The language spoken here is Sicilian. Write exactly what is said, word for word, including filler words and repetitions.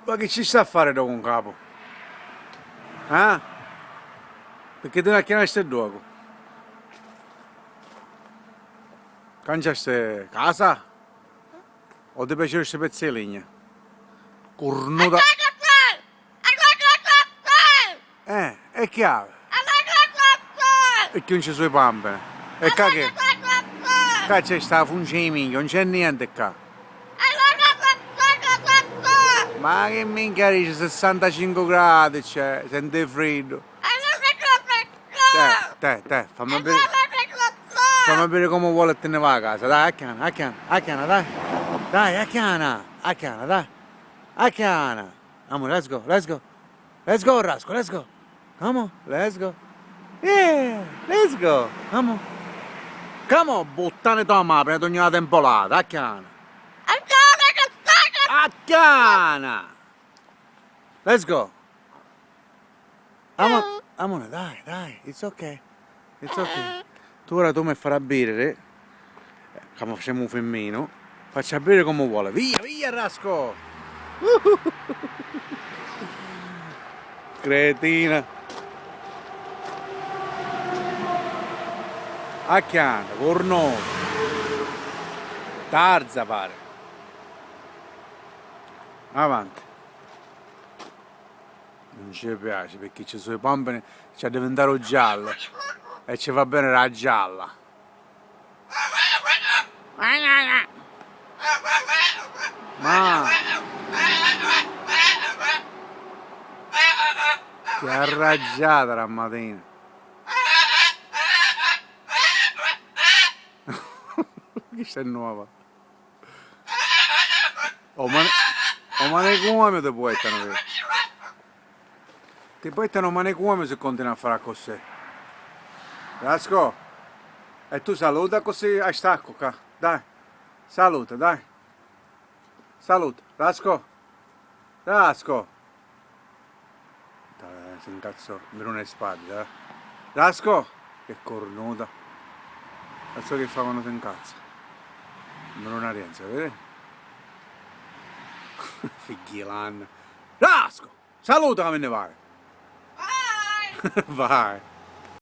Ma chi ci sta a fari ddocu 'n capu? Eh? Pirchì ti n'acchianasti ddocu? Canciasti casa? O ti piacìu sti pezzi di ligna? Curnuta. Eh, e chi havi? E chi 'un ci su i pampini? E ccà chi? Ccà c'è sta funcia di minchia, 'un c'è nienti ccà. Ma chi minchia dici, sessantacincu gradi c'è, senti friddu. Te, te, te, fammi viri, fammi viri comu voli e ti nni vai a casa, dai, acchiana, acchiana, acchiana, dai. Dai, acchiana, acchiana, dai. Acchiana. Come on, let's go, let's go. Let's go, Rasco, let's go. Come on, let's go. Yeah, let's go. Come on. Come on, buttani to ma prima di ogni tempolata, acchiana. Acchiana. Let's go. Amo-, amore, dai, dai, it's ok. It's ok. Tu ora tu mi farai biri, ca mi facemu u fimminu, faccia biri comu vuole. Via, via, Rasco! Cretina. Acchiana, curnuta. Tarza pari. Avanti. Non ci piace perché ci sono i pampini, ci ha diventare giallo e ci va bene la gialla. Ma che arraggiata la matina. Questa è nuova. O mani-, o manicumiu ti puettanu, vedi? Ti puettanu o manicumiu si continui a fari accussì. Rasco, e tu saluta accussì a staccu ccà, dai. Saluta, dai. Saluta, Rasco. Rasco. Dai, si incazzò, mi duna i spaddi, eh. Rasco! Che curnuta! Cazzo che fa quannu si incazza? Mi duna rienza, vedi? Figghilanna. Rasco! Saluta ca mi nni vai! Vai!